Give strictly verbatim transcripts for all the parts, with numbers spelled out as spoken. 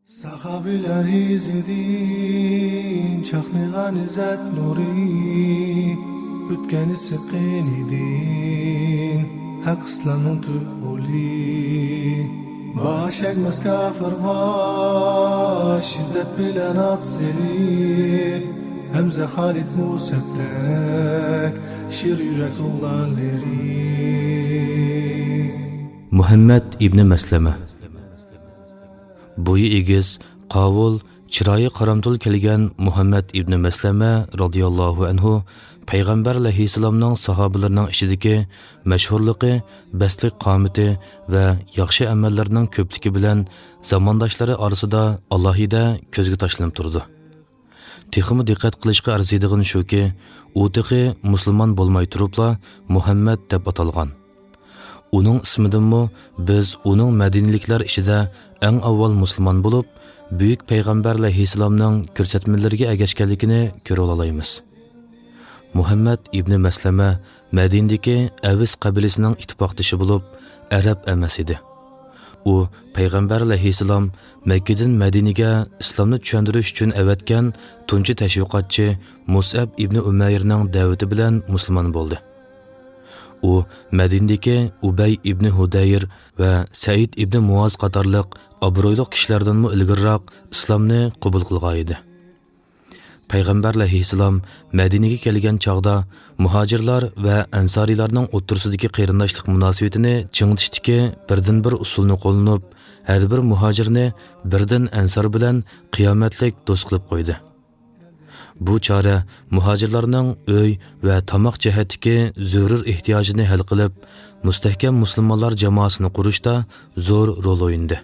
ساخاۋىلەر ئىزىدىن چاقنىغان ئىززەت نۇرى، ئۆتكەن ئىسسىق قېنىدىن ھەق ئىسلامنىڭ تۈپ غولى. باش ئەگمەس كاپىرغا شىددەت بىلەن ئات سېلىپ، ھەمزە خالىد مۇسەبدەك شىر يۈرەك ئوغلانلىرى. مۇھەممەد ئىبنى مەسلەمە. بويى ئېگىز، قاۋۇل، چىرايى قارامتۇل كەلگەن مۇھەممەد ئىبنى مەسلەمە رازىياللاھۇ ئەنھۇ پەيغەمبەر ئەلەيھىسسالامنىڭ ساھابىلىرىنىڭ ئىچىدىكى مەشھۇرلۇقى، بەستلىك قامىتى ۋە ياخشى ئەمەللىرىنىڭ كۆپلۈكى بىلەن زامانداشلىرى ئارىسىدا ئالاھىدە كۆزگە تاشلىنىپ تۇرىدۇ. تېخىمۇ دىققەت قىلىشقا ئەرزىيدىغىنى شۇكى، ئۇ تېخى مۇسۇلمان بولماي تۇرۇپلا مۇھەممەد دەپ ئاتالغان. ئۇنىڭ ئىسمىدىنمۇ بىز ئۇنىڭ مەدىنىلىكلەر ئىچىدە ئەڭ ئاۋۋال مۇسۇلمان بولۇپ، بۈيۈك پەيغەمبەر ئەلەيھىسسالامنىڭ كۆرسەتمىلىرىگە ئەگەشكەنلىكىنى كۆرۈۋالالايمىز. مۇھەممەد ئىبنى مەسلەمە مەدىنىدىكى ئەۋس قەبىلىسىنىڭ ئىتتىپاقدىشى بولۇپ، ئەرەب ئەمەس ئىدى. ئۇ پەيغەمبەر ئەلەيھىسسالام مەككىدىن مەدىنىگە ئىسلامنى چۈشەندۈرۈش ئۈچۈن ئەۋەتكەن تۇنجى تەشۋىقاتچى مۇسئەب ئىبنى ئۇمەيرنىڭ دەۋىتى بىلەن مۇسۇلمان بولدى. ئۇ مەدىنىدىكى ئۇبەي ئىبنى ھۇدەير ۋە سەئىد ئىبنى مۇئاز قاتارلىق ئابرۇيلۇق كىشىلەردىنمۇ ئىلگىرىراق ئىسلامنى قوبۇل قىلغان ئىدى. پەيغەمبەر ئەلەيھىسسالام مەدىنىگە كەلگەن چاغدا مۇھاجىرلار ۋە ئەنسارىيلارنىڭ ئوتتۇرىسىدىكى قېرىنداشلىق مۇناسىۋىتىنى چىڭىتىشتىكى بىردىنبىر ئۇسۇلنى قوللىنىپ، ھەر بىر مۇھاجىرنى بىردىن ئەنسار بىلەن قىيامەتلىك دوست قىلىپ قويدى. بۇ چارە مۇھاجىرلارنىڭ ئۆي ۋە تاماق جەھەتتىكى زۆرۈر ئېھتىياجىنى ھەل قىلىپ، مۇستەھكەم مۇسۇلمانلار جامائىسىنى قۇرۇشتا زور رول ئوينىدى.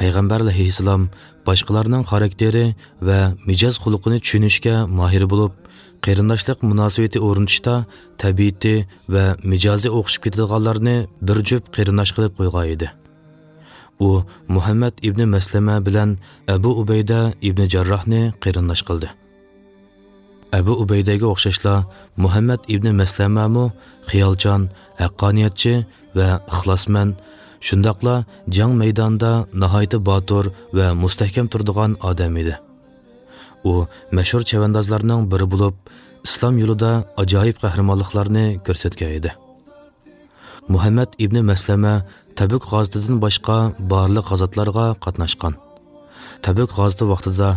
پەيغەمبەر ئەلەيھىسسالام باشقىلارنىڭ خاراكتېرى ۋە مىجەز خۇلقىنى چۈشىنىشكە ماھىر بولۇپ، قېرىنداشلىق مۇناسىۋىتى ئورنىتىشتا تەبىئىتى ۋە مىجەزى ئوخشىشىپ كېتىدىغانلارنى بىر جۈپ قېرىنداش قىلىپ قويغان ئىدى. ئۇ مۇھەممەد ئىبنى مەسلەمە بىلەن ئەبۇ ئۇبەيدە ئىبنى جەرراھنى قېرىنداش قىلدى. ئەبۇ ئۇبەيدەگە ئوخشاشلا، مۇھەممەد ئىبنى مەسلەمەمۇ خىيالچان، ھەققانىيەتچى ۋە ئىخلاسمەن، شۇنداقلا جەڭ مەيدانىدا ناھايىتى باتۇر ۋە مۇستەھكەم تۇرىدىغان ئادەم ئىدى. ئۇ مەشھۇر چەۋەندازلارنىڭ بىرى بولۇپ، ئىسلام يولىدا ئاجايىپ قەھرىمانلىقلارنى كۆرسەتكەن ئىدى. مۇھەممەد ئىبنى مەسلەمە تەبۈك غازىتىدىن باشقا بارلىق غازاتلارغا قاتناشقان. تەبۈك غازىتى ۋاقتىدا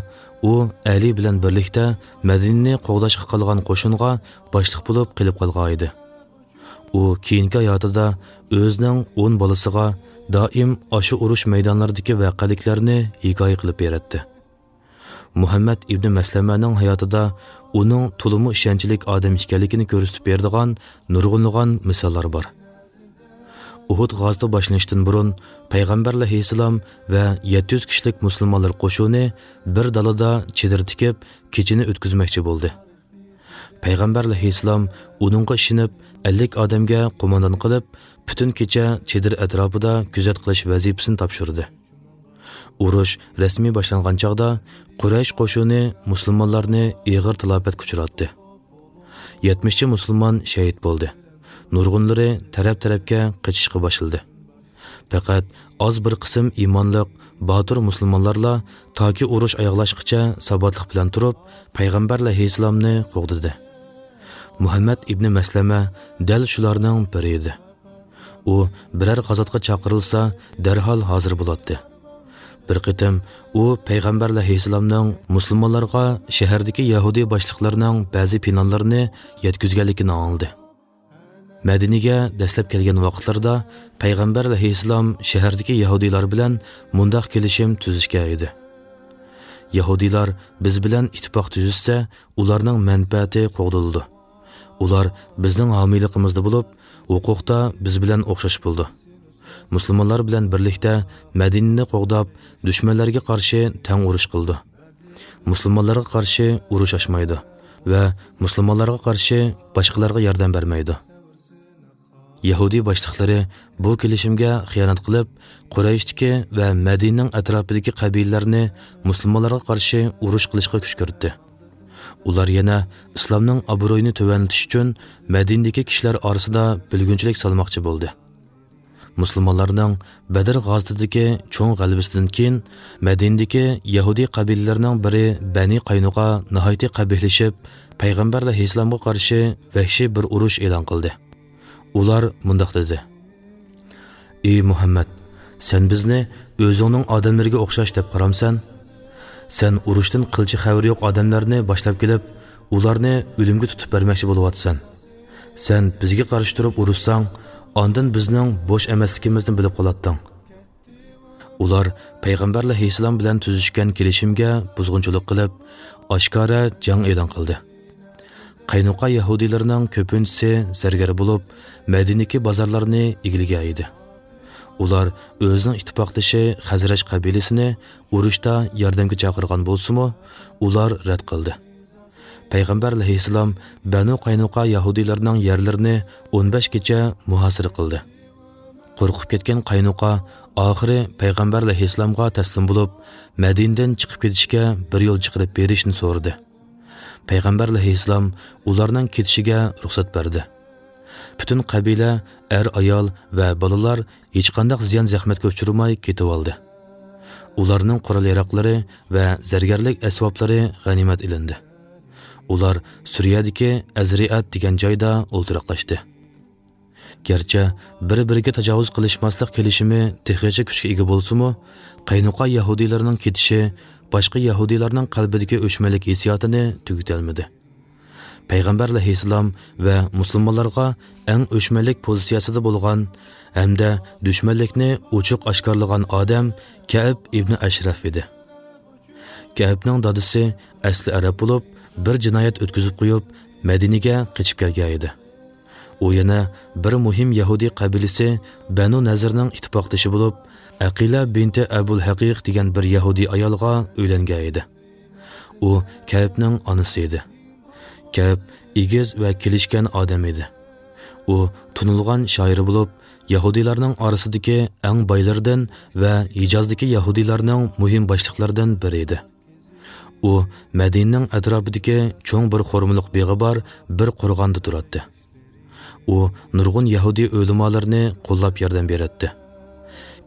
ئۇ ئەلى بىلەن بىرلىكتە مەدىنىنى قوغداشقا قالغان قوشۇنغا باشلىق بولۇپ قېلىپ قالغان ئىدى. ئۇ كېيىنكى ھاياتىدا ئۆزىنىڭ ئون بالىسىغا دائىم ئاشۇ ئۇرۇش مەيدانلىرىدىكى ۋەقەلىكلەرنى ھېكايە قىلىپ بېرەتتى. مۇھەممەد ئىبنى مەسلەمەنىڭ ھاياتىدا ئۇنىڭ تولىمۇ ئىشەنچلىك ئادەم ئىكەنلىكىنى كۆرسىتىپ بېرىدىغان نۇرغۇنلىغان مىساللار بار. ئۇھۇد غازىتى باشلىنىشتىن بۇرۇن، پەيغەمبەر ئەلەيھىسسالام ۋە يەتتە يۈز كىشىلىك مۇسۇلمانلار قوشۇنى بىر دالىدا چېدىر تىكىپ، كېچىنى ئۆتكۈزمەكچى بولدى. پەيغەمبەر ئەلەيھىسسالام ئۇنىڭغا ئىشىنىپ، ئەللىك ئادەمگە قوماندان قىلىپ، پۈتۈن كېچە چېدىر ئەتراپىدا كۆزەت قىلىش ۋەزىپىسىنى تاپشۇردى. ئۇرۇش رەسمىي باشلانغان چاغدا قۇرەيش قوشۇنى مۇسۇلمانلارنى ئېغىر تالاپەتكە ئۇچراتتى. يەتمىشچە مۇسۇلمان شېھىت بولدى. نۇرغۇنلىرى تەرەپ-تەرەپكە قېچىشقا باشلىدى. پەقەت ئاز بىر قىسىم ئىمانلىق، باتۇر مۇسۇلمانلارلا تاكى ئۇرۇش ئاياغلاشقىچە ساباتلىق بىلەن تۇرۇپ، پەيغەمبەر ئەلەيھىسسالامنى قوغدىدى. مۇھەممەد ئىبنى مەسلەمە دەل شۇلارنىڭ بىرى ئىدى. ئۇ بىرەر غازاتقا چاقىرىلسا، دەرھال ھازىر بولاتتى. بىر قېتىم ئۇ پەيغەمبەر ئەلەيھىسسالامنىڭ مۇسۇلمانلارغا شەھەردىكى يەھۇدىي باشلىقلىرىنىڭ بەزى پىلانلىرىنى يەتكۈزگەنلىكىنى ئاڭلىدى. مەدىنىگە دەسلەپ كەلگەن ۋاقىتلىرىدا پەيغەمبەر ئەلەيھىسسالام شەھەردىكى يەھۇدىيلار بىلەن مۇنداق كېلىشىم تۈزۈشكەن ئىدى: يەھۇدىيلار بىز بىلەن ئىتتىپاق تۈزۈشسە، ئۇلارنىڭ مەنپەئەتى قوغدىلىدۇ. ئۇلار بىزنىڭ ھامىيلىقىمىزدا بولۇپ، ھوقۇقتا بىز بىلەن ئوخشاش بولىدۇ. مۇسۇلمانلار بىلەن بىرلىكتە مەدىنىنى قوغداپ، دۈشمەنلەرگە قارشى تەڭ ئۇرۇش قىلىدۇ. مۇسۇلمانلارغا قارشى ئۇرۇش ئاچمايدۇ ۋە مۇسۇلمانلارغا قارشى باشقىلارغا ياردەم بەرمەيدۇ. يەھۇدىي باشلىقلىرى بۇ كېلىشىمگە خىيانەت قىلىپ، قۇرەيشتىكى ۋە مەدىنىنىڭ ئەتراپىدىكى قەبىلىلەرنى مۇسۇلمانلارغا قارشى ئۇرۇش قىلىشقا كۈشكۈرتتى. ئۇلار يەنە ئىسلامنىڭ ئابرۇيىنى تۆۋەنلىتىش ئۈچۈن مەدىنىدىكى كىشىلەر ئارىسىدا بۆلگۈنچىلىك سالماقچى بولدى. مۇسۇلمانلارنىڭ بەدر غازىتىدىكى چوڭ غەلىبىسىدىن كېيىن، مەدىنىدىكى يەھۇدىي قەبىلىلەرنىڭ بىرى بەنى قاينۇقا ناھايىتى قەبىھلىشىپ، پەيغەمبەر ئەلەيھىسسالامغا قارشى ۋەھشىي بىر ئۇرۇش ئېلان قىلدى. ئۇلار مۇنداق دېدى: «ئى مۇھەممەد، سەن بىزنى ئۆزۈڭنىڭ ئادەملىرىگە ئوخشاش دەپ قارامسەن؟ سەن ئۇرۇشتىن قىلچە خەۋىرى يوق ئادەملەرنى باشلاپ كېلىپ، ئۇلارنى ئۆلۈمگە تۇتۇپ بەرمەكچى بولۇۋاتىسەن. سەن بىزگە قارشى تۇرۇپ ئۇرۇشساڭ، ئاندىن بىزنىڭ بوش ئەمەسلىكىمىزنى بىلىپ قالاتتىڭ.» ئۇلار پەيغەمبەر ئەلەيھىسسالام بىلەن تۈزۈشكەن كېلىشىمگە بۇزغۇنچىلىق قىلىپ، ئاشكارا جەڭ ئېلان قىلدى. قەينۇقا يەھۇدىيلىرىنىڭ كۆپىنچىسى زەرگەر بولۇپ، مەدىنىدىكى بازارلارنى ئىگىلىگەن ئىدى. ئۇلار ئۆزىنىڭ ئىتتىپاقدىشى خەزرەج قەبىلىسىنى ئۇرۇشتا ياردەمگە چاقىرغان بولسىمۇ، ئۇلار رەت قىلدى. پەيغەمبەر ئەلەيھىسسالام بەنۇ قەينۇقا يەھۇدىيلىرىنىڭ يەرلىرىنى ئون بەش كېچە مۇھاسىرە قىلدى. قورقۇپ كەتكەن قاينۇقا ئاخىرى پەيغەمبەر ئەلەيھىسسالامغا تەسلىم بولۇپ، مەدىنىدىن چىقىپ كېتىشكە بىر يول چىقىرىپ بېرىشنى سورىدى. پەيغەمبەر ئەلەيھىسسالام ئۇلارنىڭ كېتىشىگە رۇخسەت بەردى. پۈتۈن قەبىلە، ئەر-ئايال ۋە بالىلار ھېچقانداق زىيان-زەخمەتكە ئۇچرىماي كېتىۋالدى. ئۇلارنىڭ قورال-ياراغلىرى ۋە زەرگەرلىك ئەسۋابلىرى غەنىيمەت ئېلىندى. ئۇلار سۈرىيەدىكى ئەزرىئەت دېگەن جايدا ئولتۇراقلاشتى. گەرچە بىر-بىرىگە تاجاۋۇز قىلىشماسلىق كېلىشىمى تېخىچە كۈچكە ئىگە بولسىمۇ، قەينۇقا يەھۇدىيلىرىنىڭ كېتىشى باشقا يەھۇدىيلارنىڭ قەلبىدىكى ئۆچمەنلىك ھېسسىياتىنى تۈگىتەلمىدى. پەيغەمبەر ئەلەيھىسسالام ۋە مۇسۇلمانلارغا ئەڭ ئۆچمەنلىك پوزىتسىيەسىدە بولغان ھەمدە دۈشمەنلىكنى ئوچۇق ئاشكارىلىغان ئادەم كەئب ئىبنى ئەشرەف ئىدى. كەئبنىڭ دادىسى ئەسلى ئەرەب بولۇپ، بىر جىنايەت ئۆتكۈزۈپ قويۇپ، مەدىنىگە قېچىپ كەلگەن ئىدى. ئۇ يەنە بىر مۇھىم يەھۇدىي قەبىلىسى بەنۇ نەزىرنىڭ ئىتتىپاقدىشى بولۇپ، ئەقىلە بىنتى ئەبۇل ھەقىق دېگەن بىر يەھۇدىي ئايالغا ئۆيلەنگەن ئىدى. ئۇ كەئبنىڭ ئانىسى ئىدى. كەئب ئېگىز ۋە كېلىشكەن ئادەم ئىدى. ئۇ تونۇلغان شائىر بولۇپ، يەھۇدىيلارنىڭ ئارىسىدىكى ئەڭ بايلىرىدىن ۋە ھىجازدىكى يەھۇدىيلارنىڭ مۇھىم باشلىقلىرىدىن بىرى ئىدى. ئۇ مەدىنىنىڭ ئەتراپىدىكى چوڭ بىر خورمىلىق بېغى بار بىر قورغاندا تۇراتتى. ئۇ نۇرغۇن يەھۇدىي ئۆلىمالىرىنى قوللاپ ياردەم بېرەتتى.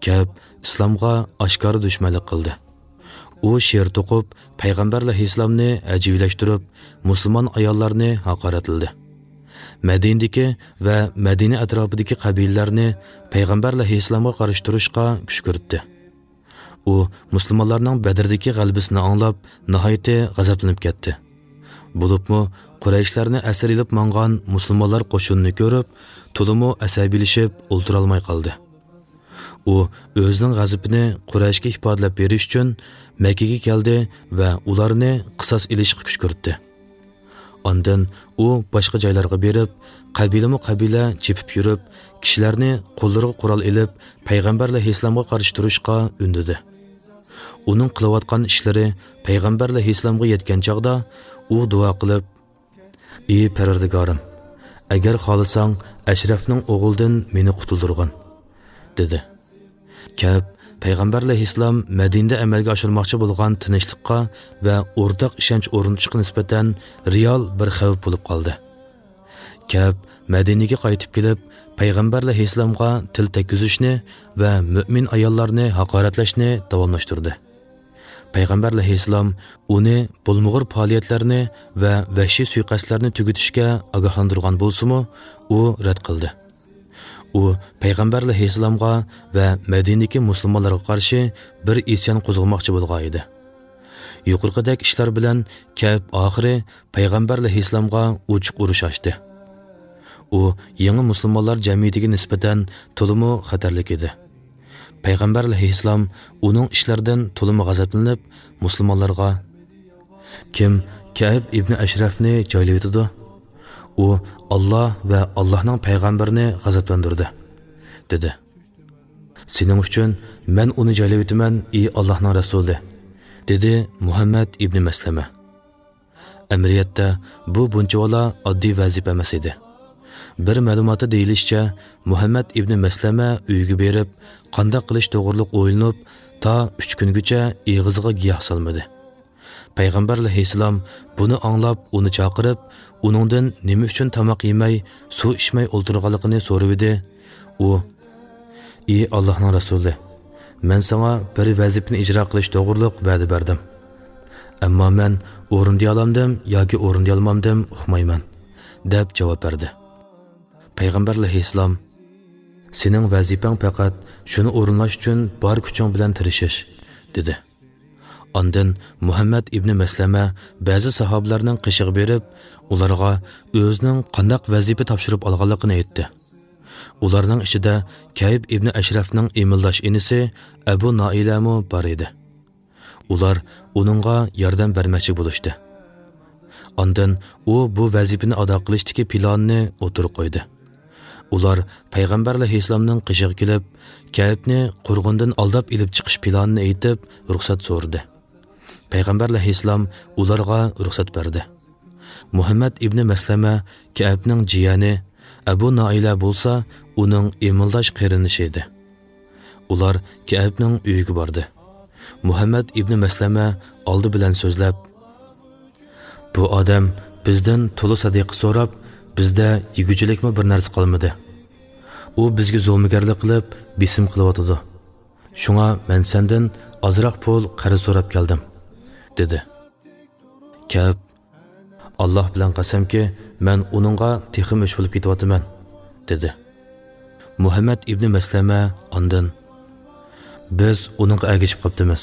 كەئب ئىسلامغا ئاشكارا دۈشمەنلىك قىلدى. ئۇ شېئىر توقۇپ، پەيغەمبەر ئەلەيھىسسالامنى ھەجۋىيلەشتۈرۈپ، مۇسۇلمان ئاياللارنى ھاقارەتلىدى. مەدىنىدىكى ۋە مەدىنە ئەتراپىدىكى قەبىلىلەرنى پەيغەمبەر ئەلەيھىسسالامغا قارشى تۇرۇشقا كۈشكۈرتتى. ئۇ مۇسۇلمانلارنىڭ بەدردىكى غەلىبىسىنى ئاڭلاپ، ناھايىتى غەزەپلىنىپ كەتتى. بولۇپمۇ قۇرەيشلەرنى ئەسىر ئېلىپ ماڭغان مۇسۇلمانلار قوشۇنىنى كۆرۈپ، تولىمۇ ئەسەبىيلىشىپ ئولتۇرالماي قالدى. ئۇ ئۆزىنىڭ غەزىپىنى قۇرەيشكە ئىپادىلەپ بېرىش ئۈچۈن مەككىگە كەلدى ۋە ئۇلارنى قىساس ئېلىشقا كۈشكۈرتتى. ئاندىن ئۇ باشقا جايلارغا بېرىپ، قەبىلىمۇ قەبىلە چېپىپ يۈرۈپ، كىشىلەرنى قوللىرىغا قورال ئېلىپ، پەيغەمبەر ئەلەيھىسسالامغا قارشى تۇرۇشقا ئۈندىدى. ئۇنىڭ قىلىۋاتقان ئىشلىرى پەيغەمبەر ئەلەيھىسسالامغا يەتكەن چاغدا، ئۇ دۇئا قىلىپ، «ئى پەرۋەردىگارىم، ئەگەر خالىساڭ، ئەشرەفنىڭ ئوغلىدىن مېنى قۇتۇلدۇرغىن» دېدى. كەئب پەيغەمبەر ئەلەيھىسسالام مەدىنىدە ئەمەلگە ئاشۇرماقچى بولغان تىنچلىققا ۋە ئورتاق ئىشەنچ ئورنىتىشقا نىسبەتەن رېئال بىر خەۋپ بولۇپ قالدى. كەئب مەدىنىگە قايتىپ كېلىپ، پەيغەمبەر ئەلەيھىسسالامغا تىل تەگكۈزۈشنى ۋە مۆمىن ئاياللارنى ھاقارەتلەشنى داۋاملاشتۇردى. پەيغەمبەر ئەلەيھىسسالام ئۇنى بولمىغۇر پائالىيەتلەرنى ۋە ۋەھشىي سۇيىقەستلەرنى تۈگىتىشكە ئاگاھلاندۇرغان بولسىمۇ، ئۇ رەت قىلدى. ئۇ پەيغەمبەر ئەلەيھىسسالامغا ۋە مەدىنىدىكى مۇسۇلمانلارغا قارشى بىر ئىسيان قوزغىماقچى بولغان ئىدى. يۇقىرىقىدەك ئىشلار بىلەن كەئب ئاخىرى پەيغەمبەر ئەلەيھىسسالامغا ئوچۇق ئۇرۇش ئاچتى. ئۇ يېڭى مۇسۇلمانلار جەمئىيىتىگە نىسبەتەن تولىمۇ خەتەرلىك ئىدى. پەيغەمبەر ئەلەيھىسسالام ئۇنىڭ ئىشلىرىدىن تولىمۇ غەزەپلىنىپ، مۇسۇلمانلارغا، «كىم كەئب ئىبنى ئەشرەفنى جايلىۋېتىدۇ، ئۇ ئاللا ۋە ئاللانىڭ پەيغەمبىرىنى غەزەپلەندۈردى» دېدى. «سېنىڭ ئۈچۈن مەن ئۇنى جايلىۋېتىمەن، ئى ئاللانىڭ رەسۇلى» دېدى مۇھەممەد ئىبنى مەسلەمە. ئەمەلىيەتتە بۇ بۇنچىۋالا ئاددىي ۋەزىپە ئەمەس ئىدى. بىر مەلۇماتتا دېيىلىشىچە، مۇھەممەد ئىبنى مەسلەمە ئۆيىگە بېرىپ، قانداق قىلىش توغرىلىق ئويلىنىپ، تا ئۈچ كۈنگىچە ئېغىزىغا گىياھ سالمىدى. پەيغەمبەر ئەلەيھىسسالام بۇنى ئاڭلاپ، ئۇنى چاقىرىپ، ئۇنىڭدىن نېمە ئۈچۈن تاماق يېمەي، سۇ ئىچمەي ئولتۇرغانلىقىنى سورىۋىدى. ئۇ، «ئى ئاللاھنىڭ رەسۇلى، مەن ساڭا بىر ۋەزىپىنى ئىجرا قىلىش توغرۇلۇق ۋەدە بەردىم. ئەمما مەن ئورۇندىيالامدىم ياكى ئورۇندىيالمامدىم ئۇقمايمەن» دەپ جاۋاب بەردى. پەيغەمبەر ئەلەيھىسسالام: «سېنىڭ ۋەزىپەڭ پەقەت شۇنى ئورۇنلاش ئۈچۈن بار كۈچۈڭ بىلەن تىرىشىش» دېدى. ئاندىن مۇھەممەد ئىبنى مەسلەمە بەزى ساھابىلەرنىڭ قېشىغا بېرىپ، ئۇلارغا ئۆزىنىڭ قانداق ۋەزىپە تاپشۇرۇپ ئالغانلىقىنى ئېيتتى. ئۇلارنىڭ ئىچىدە كەئب ئىبنى ئەشرەفنىڭ ئىمىلداش ئىنىسى ئەبۇ نائىلەمۇ بار ئىدى. ئۇلار ئۇنىڭغا ياردەم بەرمەكچى بولۇشتى. ئاندىن ئۇ بۇ ۋەزىپىنى ئادا قىلىشتىكى پىلانىنى ئوتتۇرىغا قويدى. ئۇلار پەيغەمبەر ئەلەيھىسسالامنىڭ قېشىغا كېلىپ، كەئبنى قۇرغۇندىن ئالداپ ئېلىپ چىقىش پىلانىنى ئېيتىپ، رۇخسەت سورىدى. پەيغەمبەر ئەلەيھىسسالام ئۇلارغا رۇخسەت بەردى. مۇھەممەد ئىبنى مەسلەمە كەئبنىڭ جىيەنى، ئەبۇ نائىلە بولسا ئۇنىڭ ئىمىلداش قېرىندىشى ئىدى. ئۇلار كەئبنىڭ ئۆيىگە باردى. مۇھەممەد ئىبنى مەسلەمە ئالدى بىلەن سۆزلەپ: «بۇ ئادەم بىزدىن تولا سەدىقە سوراپ، بىزدە يېگۈچىلىكمۇ بىر نەرسە قالمىدى. ئۇ بىزگە زومىگەرلىك قىلىپ، بېسىم قىلىۋاتىدۇ. شۇڭا مەن سەندىن ئازراق پۇل قەرز سوراپ كەلدىم» دېدى. كەئب: «ئاللاھ بىلەن قەسەمكى، مەن ئۇنىڭغا تېخىمۇ ئۆچ بولۇپ كېتىۋاتىمەن» دېدى. مۇھەممەد ئىبنى مەسلەمە ئاندىن: «بىز ئۇنىڭغا ئەگىشىپ قاپتىمىز.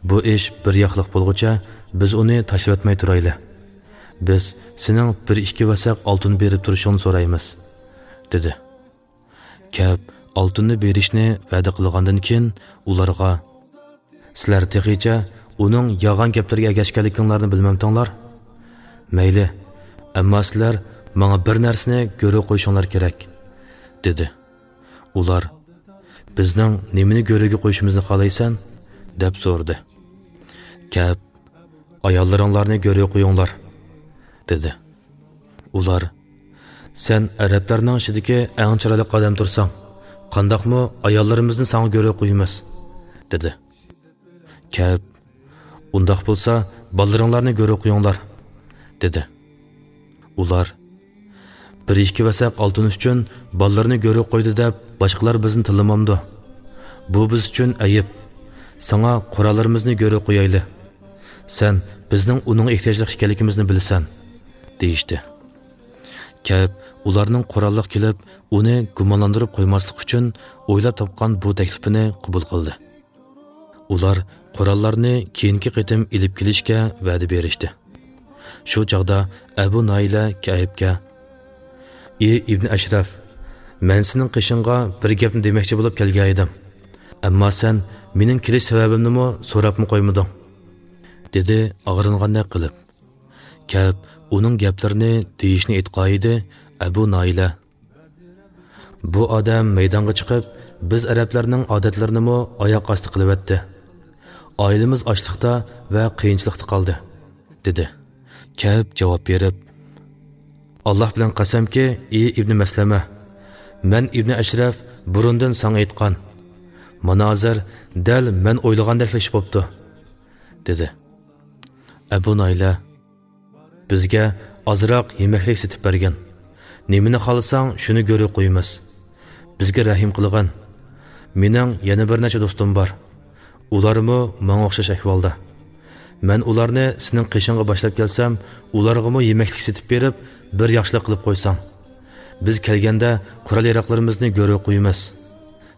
بۇ ئىش بىر ياقلىق بولغۇچە، بىز ئۇنى تاشلىۋەتمەي تۇرايلى. بىز سېنىڭ بىر ئىككى ۋەسەق ئالتۇن بېرىپ تۇرۇشۇڭنى سورايمىز» دېدى. كەئب ئالتۇننى بېرىشنى ۋەدە قىلغاندىن كېيىن ئۇلارغا: «سىلەر تېخىچە ئۇنىڭ يالغان گەپلىرىگە ئەگەشكەنلىكىڭلارنى بىلمەمتىڭلار؟ مەيلى، ئەمما سىلەر ماڭا بىر نەرسىنى گۆرۈ قويۇشۇڭلار كېرەك» دېدى. ئۇلار: «بىزنىڭ نېمىنى گۆرۈگە قويۇشىمىزنى خالايسەن؟» دەپ سورىدى. كەئب: «ئاياللىرىڭلارنى گۆرۈگە قويۇڭلار» دېدى. ئۇلار: «سەن ئەرەبلەرنىڭ ئىچىدىكى ئەڭ چىرايلىق ئادەم تۇرساڭ، قانداقمۇ ئاياللىرىمىزنى ساڭا گۆرۈگە قويىمىز؟» دېدى. كەئب: «ئۇنداق بولسا، بالىلىرىڭلارنى گۆرۈگە قويۇڭلار» دېدى. ئۇلار: «بىر ئىككى ۋەسەق ئالتۇن ئۈچۈن بالىلىرىنى گۆرۈگە قويدى دەپ، باشقىلار بىزنى تىللىمامدۇ؟ بۇ بىز ئۈچۈن ئەيىب. ساڭا قوراللىرىمىزنى گۆرۈگە قويايلى. سەن بىزنىڭ ئۇنىڭغا ئېھتىياجلىق ئىكەنلىكىمىزنى بىلىسەن» دېيىشتى. كەئب ئۇلارنىڭ قوراللىق كېلىپ، ئۇنى گۇمانلاندۇرۇپ قويماسلىق ئۈچۈن ئويلاپ تاپقان بۇ تەكلىپىنى قوبۇل قىلدى. ئۇلار قوراللارنى كېيىنكى قېتىم ئېلىپ كېلىشكە ۋەدە بېرىشتى. شۇ چاغدا ئەبۇ نايلە كەئبكە: «ئى ئىبنى ئەشرەف، مەن سېنىڭ قېشىڭغا بىر گەپنى دېمەكچى بولۇپ كەلگەن ئىدىم. ئەمما سەن مېنىڭ كېلىش سەۋەبىمنىمۇ سوراپمۇ قويمىدىڭ» دېدى ئاغرىنغاندەك قىلىپ. كەئب ئۇنىڭ گەپلىرىنى دېيىشنى ئېيتقانىدى، ئەبۇ نايلە: «بۇ ئادەم مەيدانغا چىقىپ، بىز ئەرەبلەرنىڭ ئادەتلىرىنىمۇ ئاياق ئاستى قىلىۋەتتى. ئائىلىمىز ئاچلىقتا ۋە قىيىنچىلىقتا قالدى» دېدى. كەئب جاۋاب بېرىپ: «ئاللاھ بىلەن قەسەمكى، ئى ئىبنى مەسلەمە، مەن ئىبنى ئەشرەف بۇرۇندىن ساڭا ئېيتقان. مانا ھازىر دەل مەن ئويلىغاندەكلا ئىش بوپتۇ» دېدى. ئەبۇ نايلە: «بىزگە ئازراق يېمەكلىك سېتىپ بەرگىن. نېمىنى خالىساڭ، شۇنى گۆرۈگە قويىمىز. بىزگە رەھىم قىلغىن. مېنىڭ يەنە بىر نەچچە دوستۇم بار. ئۇلارمۇ ماڭا ئوخشاش ئەھۋالدا. مەن ئۇلارنى سېنىڭ قېشىڭغا باشلاپ كەلسەم، ئۇلارغىمۇ يېمەكلىك سېتىپ بېرىپ، بىر ياخشىلىق قىلىپ قويساڭ. بىز كەلگەندە قورال-ياراغلىرىمىزنى گۆرۈگە قويىمىز»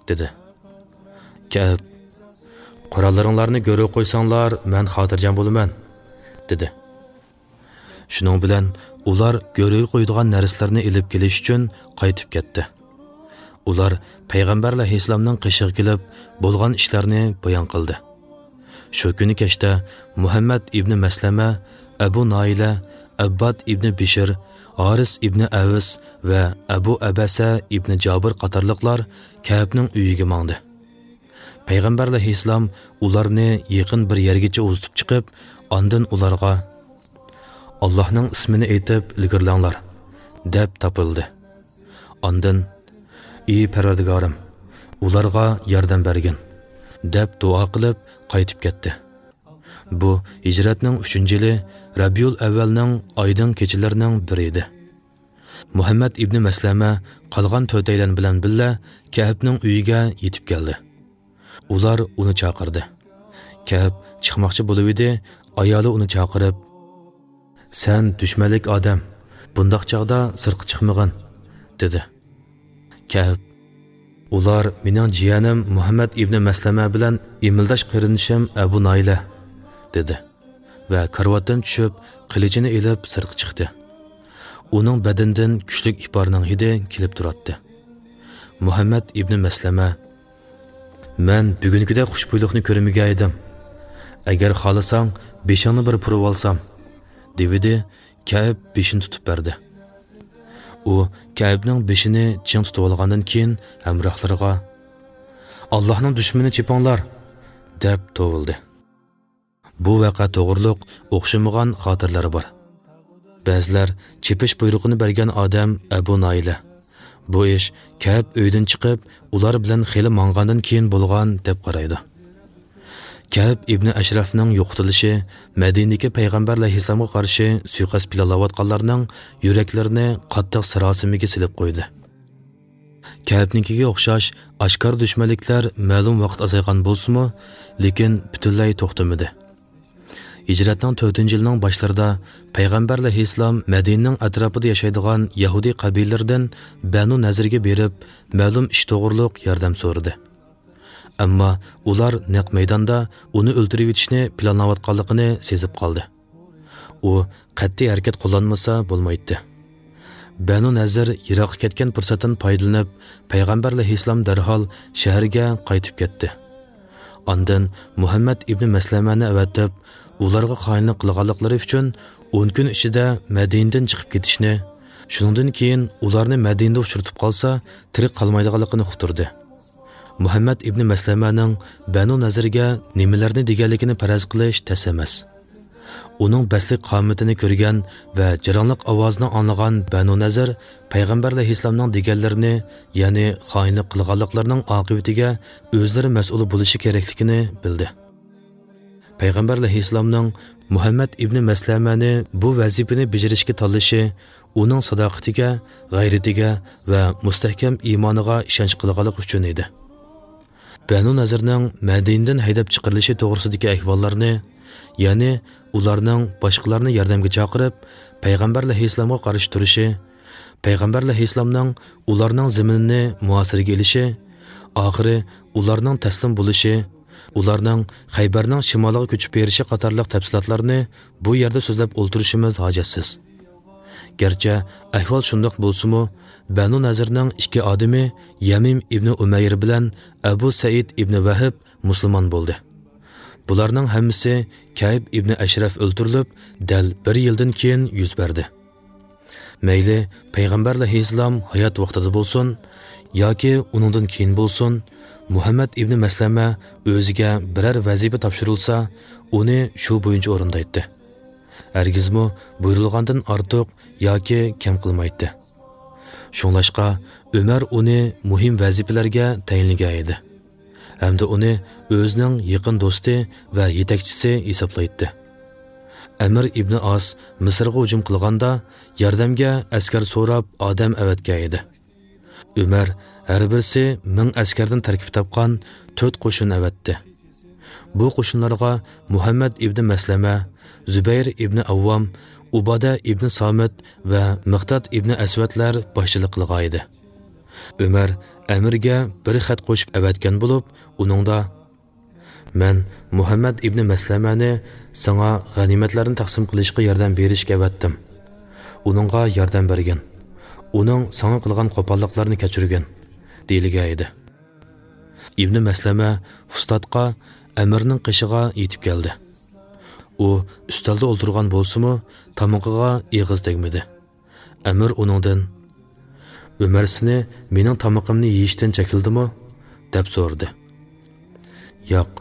دېدى. كەئب: «قوراللىرىڭلارنى گۆرۈگە قويساڭلار، مەن خاتىرجەم بولىمەن» دېدى. شۇنىڭ بىلەن ئۇلار گۆرۈگە قويىدىغان نەرسىلەرنى ئېلىپ كېلىش ئۈچۈن قايتىپ كەتتى. ئۇلار پەيغەمبەر ئەلەيھىسسالامنىڭ قېشىغا كېلىپ، بولغان ئىشلارنى بايان قىلدى. شۇ كۈنى كەچتە مۇھەممەد ئىبنى مەسلەمە، ئەبۇ نايلە، ئەبباد ئىبنى بىشىر، ھارىس ئىبنى ئەۋس ۋە ئەبۇ ئەبەسە ئىبنى جابىر قاتارلىقلار كەئبنىڭ ئۆيىگە ماڭدى. پەيغەمبەر ئەلەيھىسسالام ئۇلارنى يېقىن بىر يەرگىچە ئۇزىتىپ چىقىپ، ئاندىن ئۇلارغا: «ئاللاھنىڭ ئىسمىنى ئېيتىپ ئىلگىرىلەڭلار» دەپ تاپىلدى. ئاندىن: «ئى پەرۋەردىگارىم، ئۇلارغا ياردەم بەرگىن» دەپ دۇئا قىلىپ قايتىپ كەتتى. بۇ ھىجرەتنىڭ ئۈچىنچى يىلى، رەبىئۇل ئەۋۋەلنىڭ ئايدىڭ كېچىلىرىنىڭ بىرى ئىدى. مۇھەممەد ئىبنى مەسلەمە قالغان تۆتەيلەن بىلەن بىللە كەئبنىڭ ئۆيىگە يېتىپ كەلدى. ئۇلار ئۇنى چاقىردى. كەئب چىقماقچى بولۇۋىدى، ئايالى ئۇنى چاقىرىپ، «سەن دۈشمەنلىك ئادەم، بۇنداق چاغدا سىرتقا چىقمىغىن» دېدى. كەئب، «ئۇلار مېنىڭ جىيەنىم مۇھەممەد ئىبنى مەسلەمە بىلەن ئىمىلداش قېرىندىشىم ئەبۇ نايلە» دېدى ۋە كارىۋاتتىن چۈشۈپ، قىلىچىنى ئېلىپ سىرتقا چىقتى. ئۇنىڭ بەدىنىدىن كۈچلۈك ئىپارنىڭ ھىدى كېلىپ تۇراتتى. مۇھەممەد ئىبنى مەسلەمە، «مەن بۈگۈنكىدەك خۇشبۇيلۇقنى كۆرمىگەن ئىدىم. ئەگەر خالىساڭ، بېشىڭنى بىر پۇرىۋالسام» دېۋىدى. كەئب بېشىنى تۇتۇپ بەردى. ئۇ كەئبنىڭ بېشىنى چىڭ تۇتۇۋالغاندىن كېيىن ھەمراھلىرىغا، «ئاللاھنىڭ دۈشمىنىنى چېپىڭلار!» دەپ توۋلىدى. بۇ ۋەقە توغرۇلۇق ئوخشىمىغان خاتىرىلەر بار. بەزىلەر چېپىش بۇيرۇقىنى بەرگەن ئادەم ئەبۇ نايلە، بۇ ئىش كەئب ئۆيدىن چىقىپ، ئۇلار بىلەن خېلى ماڭغاندىن كېيىن بولغان دەپ قارايدۇ. كەئب ئىبنى ئەشرەفنىڭ يوقىتىلىشى مەدىنىدىكى پەيغەمبەر ئەلەيھىسسالامغا قارشى سۇيىقەست پىلانلاۋاتقانلارنىڭ يۈرەكلىرىنى قاتتىق ساراسىمىگە سېلىپ قويدى. كەئبنىڭكىگە ئوخشاش ئاشكارا دۈشمەنلىكلەر مەلۇم ۋاقىت ئازايغان بولسىمۇ، لېكىن پۈتۈنلەي توختىمىدى. ھىجرەتنىڭ تۆتىنچى يىلىنىڭ باشلىرىدا پەيغەمبەر ئەلەيھىسسالام مەدىنىنىڭ ئەتراپىدا ياشايدىغان يەھۇدىي قەبىلىلىرىدىن بەنۇ نەزىرگە بېرىپ، مەلۇم ئىش توغرۇلۇق ياردەم سورىدى. ئەمما ئۇلار نەق مەيداندا ئۇنى ئۆلتۈرۈۋېتىشنى پىلانلاۋاتقانلىقىنى سېزىپ قالدى. ئۇ قەتئىي ھەرىكەت قوللانمىسا بولمايتتى. بەنۇ نەزىر يىراققا كەتكەن پۇرسەتتىن پايدىلىنىپ، پەيغەمبەر ئەلەيھىسسالام دەرھال شەھەرگە قايتىپ كەتتى. ئاندىن مۇھەممەد ئىبنى مەسلەمەنى ئەۋەتىپ، ئۇلارغا خائىنلىق قىلغانلىقلىرى ئۈچۈن ئون كۈن ئىچىدە مەدىنىدىن چىقىپ كېتىشنى، شۇنىڭدىن كېيىن ئۇلارنى مەدىنىدە ئۇچرىتىپ قالسا، تىرىك قالمايدىغانلىقىنى ئۇقتۇردى. مۇھەممەد ئىبنى مەسلەمەنىڭ بەنۇ نەزىرگە نېمىلەرنى دېگەنلىكىنى پەرەز قىلىش تەس ئەمەس. ئۇنىڭ بەستلىك قامىتىنى كۆرگەن ۋە جاراڭلىق ئاۋازىنى ئاڭلىغان بەنۇ نەزىر پەيغەمبەر ئەلەيھىسسالامنىڭ دېگەنلىرىنى، يەنى خائىنلىق قىلغانلىقلىرىنىڭ ئاقىۋىتىگە ئۆزلىرى مەسئۇل بولۇشى كېرەكلىكىنى بىلدى. پەيغەمبەر ئەلەيھىسسالامنىڭ مۇھەممەد ئىبنى مەسلەمەنى بۇ ۋەزىپىنى بېجىرىشكە تاللىشى ئۇنىڭ ساداقىتىگە، غەيرىتىگە ۋە مۇستەھكەم ئىمانىغا ئىشەنچ قىلغانلىقى ئۈچۈن ئىدى. بەنۇ نەزىرنىڭ مەدىنىدىن ھەيدەپ چىقىرىلىشى توغرىسىدىكى ئەھۋاللارنى، يەنى ئۇلارنىڭ باشقىلارنى ياردەمگە چاقىرىپ، پەيغەمبەر ئەلەيھىسسالامغا قارشى تۇرۇشى، پەيغەمبەر ئەلەيھىسسالامنىڭ ئۇلارنىڭ زېمىنىنى مۇھاسىرىگە ئېلىشى، ئاخىرى ئۇلارنىڭ تەسلىم بولۇشى، ئۇلارنىڭ خەيبەرنىڭ شىمالىغا كۆچۈپ بېرىشى قاتارلىق تەپسىلاتلارنى بۇ يەردە سۆزلەپ ئولتۇرۇشىمىز ھاجەتسىز. گەرچە ئەھۋال شۇنداق بولسىمۇ، بەنۇ نەزىرنىڭ ئىككى ئادىمى يەمىم ئىبنى ئۇمەير بىلەن ئەبۇ سەئىد ئىبنى ۋەھب مۇسۇلمان بولدى. بۇلارنىڭ ھەممىسى كەئب ئىبنى ئەشرەف ئۆلتۈرۈلۈپ، دەل بىر يىلدىن كېيىن يۈز بەردى. مەيلى پەيغەمبەر ئەلەيھىسسالام ھايات ۋاقتىدا بولسۇن ياكى ئۇنىڭدىن كېيىن بولسۇن، مۇھەممەد ئىبنى مەسلەمە ئۆزىگە بىرەر ۋەزىپە تاپشۇرۇلسا، ئۇنى شۇ بويىچە ئورۇندايتتى. ھەرگىزمۇ بۇيرۇلغاندىن ئارتۇق ياكى كەم قىلمايتتى. شۇڭلاشقا ئۆمەر ئۇنى مۇھىم ۋەزىپىلەرگە تەيىنلىگەن ئىدى ھەمدە ئۇنى ئۆزىنىڭ يېقىن دوستى ۋە يېتەكچىسى ھېسابلايتتى. ئەمىر ئىبنى ئاس مىسىرغا ھۇجۇم قىلغاندا، ياردەمگە ئەسكەر سوراپ ئادەم ئەۋەتكەن ئىدى. ئۆمەر ھەر بىرسى مىڭ ئەسكەردىن تەركىب تاپقان تۆت قوشۇن ئەۋەتتى. بۇ قوشۇنلارغا مۇھەممەد ئىبنى مەسلەمە، زۇبەير ئىبنى ئەۋۋام، ئۇبادە ئىبنى سامىت ۋە مىقداد ئىبنى ئەسۋەدلەر باشچىلىق قىلغانىدى. ئۆمەر ئەمىرگە بىر خەت قوشۇپ ئەۋەتكەن بولۇپ، ئۇنىڭدا، «مەن مۇھەممەد ئىبنى مەسلەمەنى ساڭا غەنىيمەتلەرنى تەقسىم قىلىشقا ياردەم بېرىشكە ئەۋەتتىم. ئۇنىڭغا ياردەم بەرگىن. ئۇنىڭ ساڭا قىلغان قوپاللىقلىرىنى كەچۈرگىن» دېيىلگەن ئىدى. ئىبنى مەسلەمە فۇستاتقا ئەمىرنىڭ قېشىغا يېتىپ كەلدى. ئۇ ئۈستەلدە ئولتۇرغان بولسىمۇ، تامىقىغا ئېغىز تەگمىدى. ئەمىر ئۇنىڭدىن، «ئۆمەر سېنى مېنىڭ تامىقىمنى يېيىشتىن چەكلىدىمۇ؟» دەپ سورىدى. «ياق،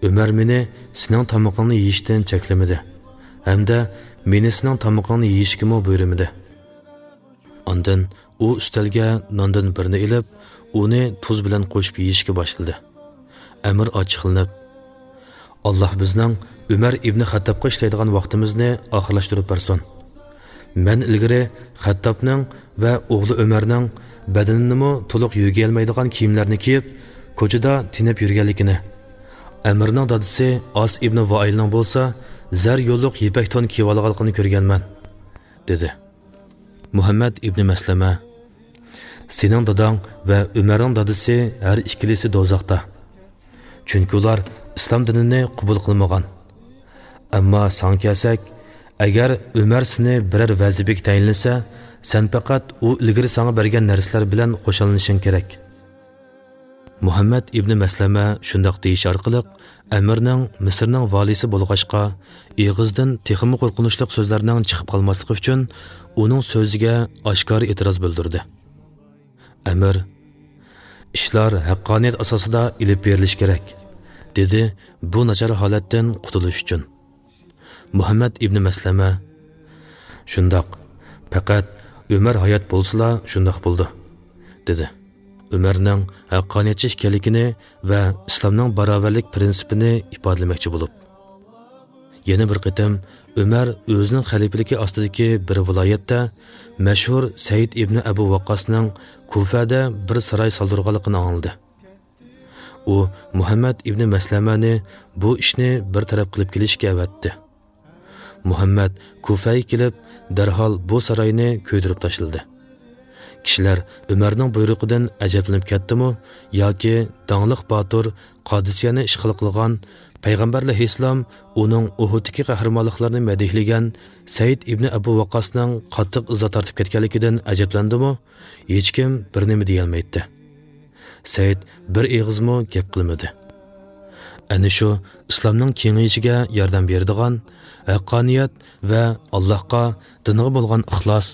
ئۆمەر مېنى سېنىڭ تامىقىڭنى يېيىشتىن چەكلىمىدى ھەمدە مېنى سېنىڭ تامىقىڭنى يېيىشكىمۇ بۇيرۇمىدى.» ئاندىن ئۇ ئۈستەلگە ناندىن بىرنى ئېلىپ، ئۇنى تۇز بىلەن قوشۇپ يېيىشكە باشلىدى. ئەمىر ئاچچىقلىنىپ، «ئاللاھ بىزنىڭ ئۆمەر ئىبنى خەتتابقا ئىشلەيدىغان ۋاقتىمىزنى ئاخىرلاشتۇرۇپ بەرسۇن. مەن ئىلگىرى خەتتابنىڭ ۋە ئوغلى ئۆمەرنىڭ بەدىنىنىمۇ تولۇق يۆگىيەلمەيدىغان كىيىملەرنى كىيىپ، كوچىدا تېنىپ يۈرگەنلىكىنى، ئەمىرنىڭ دادىسى ئاس ئىبنى ۋائىلنىڭ بولسا زەر يوللۇق يىپەك تون كىيىۋالغانلىقىنى كۆرگەنمەن، دېدى. مۇھەممەد ئىبنى مەسلەمە، سېنىڭ داداڭ ۋە ئۆمەرنىڭ دادىسى ھەر ئىككىلىسى دوزاختا. چۈنكى ئۇلار ئىسلام دىنىنى قوبۇل قىلمىغان. ئەمما ساڭا كەلسەك، ئەگەر ئۆمەر سېنى بىرەر ۋەزىپىگە تەيىنلىسە، سەن پەقەت ئۇ ئىلگىرى ساڭا بەرگەن نەرسىلەر بىلەن خۇشاللىنىشىڭ كېرەك. مۇھەممەد ئىبنى مەسلەمە شۇنداق دېيىش ئارقىلىق ئەمىرنىڭ مىسىرنىڭ ۋالىيسى بولغاچقا، ئېغىزدىن تېخىمۇ قورقۇنچلۇق سۆزلەرنىڭ چىقىپ قالماسلىقى ئۈچۈن ئۇنىڭ سۆزىگە ئاشكارا ئېتىراز بىلدۈردى. ئەمىر، ئىشلار ھەققانىيەت ئاساسىدا ئېلىپ بېرىلىشى كېرەك، دېدى بۇ ناچار ھالەتتىن قۇتۇلۇش ئۈچۈن. مۇھەممەد ئىبنى مەسلەمە، شۇنداق، پەقەت ئۆمەر ھايات بولسىلا شۇنداق بولىدۇ، دېدى. ئۆمەرنىڭ ھەققانىيەتچى ئىكەنلىكىنى ۋە ئىسلامنىڭ باراۋەرلىك پىرىنسىپىنى ئىپادىلىمەكچى بولۇپ. يەنە بىر قېتىم ئۆمەر ئۆزىنىڭ خەلىپىلىكى ئاستىدىكى بىر ۋىلايەتتە مەشھۇر سەئىد ئىبنى ئەبۇ ۋەققاسنىڭ كۇفەدە بىر ساراي سالدۇرغانلىقىنى ئاڭلىدى. ئۇ مۇھەممەد ئىبنى مەسلەمەنى بۇ ئىشنى بىر تەرەپ قىلىپ كېلىشكە ئەۋەتتى. مۇھەممەد كۇفەگە كېلىپ، دەرھال بۇ ساراينى كۆيدۈرۈپ تاشلىدى. كىشىلەر ئۆمەرنىڭ بۇيرۇقىدىن ئەجەبلىنىپ كەتتىمۇ ياكى داڭلىق باتۇر قادىسىيەنى ئىشغال قىلغان، پەيغەمبەر ئەلەيھىسسالام ئۇنىڭ ئۇھۇدتىكى قەھرىمانلىقلىرىنى مەدھىيلىگەن سەئىد ئىبنى ئەبۇ ۋەققاسنىڭ قاتتىق ئىزا تارتىپ كەتكەنلىكىدىن ئەجەبلەندىمۇ، ھېچكىم بىر نېمە دېيەلمەيتتى. سەئىد بىر ئېغىزمۇ گەپ قىلمىدى. ئەنە شۇ ئىسلامنىڭ كېڭىيىشىگە ياردەم بېرىدىغان، ھەققانىيەت ۋە ئاللاھقا، دىنغا بولغان ئىخلاس،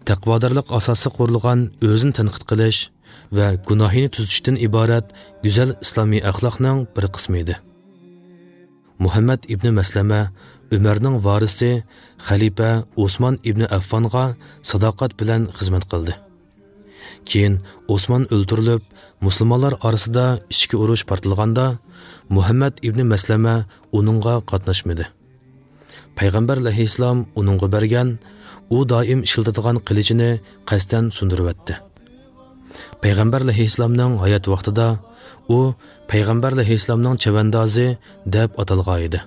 تەقۋادارلىق ئاساسىغا قۇرۇلغان ئۆزىنى تەنقىد قىلىش ۋە گۇناھىنى تۈزىتىشتىن ئىبارەت گۈزەل ئىسلامىي ئەخلاقنىڭ بىر قىسمى ئىدى. مۇھەممەد ئىبنى مەسلەمە ئۆمەرنىڭ ۋارىسى خەلىپە ئوسمان ئىبنى ئەففانغا ساداقەت بىلەن خىزمەت قىلدى. كېيىن ئوسمان ئۆلتۈرۈلۈپ، مۇسۇلمانلار ئارىسىدا ئىچكى ئۇرۇش پارتلىغاندا، مۇھەممەد ئىبنى مەسلەمە ئۇنىڭغا قاتناشمىدى. پەيغەمبەر ئەلەيھىسسالام ئۇنىڭغا بەرگەن، ئۇ دائىم ئىشلىتىدىغان قىلىچىنى قەستەن سۇندۇرۇۋەتتى. پەيغەمبەر ئەلەيھىسسالامنىڭ ھايات ۋاقتىدا ئۇ پەيغەمبەر ئەلەيھىسسالامنىڭ چەۋەندازى دەپ ئاتالغانىدى.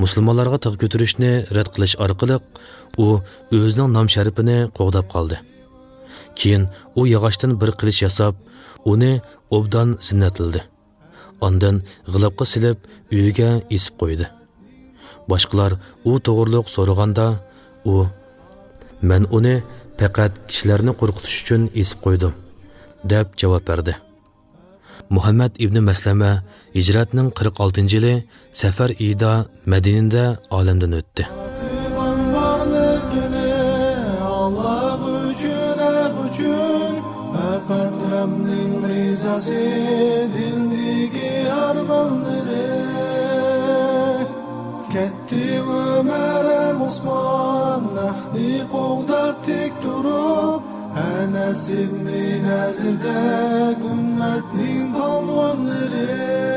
مۇسۇلمانلارغا تىغ كۆتۈرۈشنى رەت قىلىش ئارقىلىق ئۇ ئۆزىنىڭ نام شەرىپىنى قوغداپ قالدى. كېيىن ئۇ ياغاچتىن بىر قىلىچ ياساپ، ئۇنى ئوبدان زىننەتلىدى. ئاندىن غىلاپقا سېلىپ، ئۆيىگە ئېسىپ قويدى. باشقىلار ئۇ توغرۇلۇق سورىغاندا، ئۇ، «مەن ئۇنى پەقەت كىشىلەرنى قورقۇتۇش ئۈچۈن ئېسىپ قويدۇم» دەپ جاۋاب بەردى. مۇھەممەد ئىبنى مەسلەمە ھىجرەتنىڭ قىرىق ئالتىنچى يىلى سەفەر ئېيىدا مەدىنىدە ئالەمدىن ئۆتتى. پەقەت رەبنىڭ رىزاسى دىلدىكى ئارمانلىرى. كەتتى ئۆمەر ھەم ئوسمان ھەقنى قوغداپ تىك تۇرۇپ، ئەنەس ئىبنى نەزىردەك ئۈممەتنىڭ پالۋانلىرى.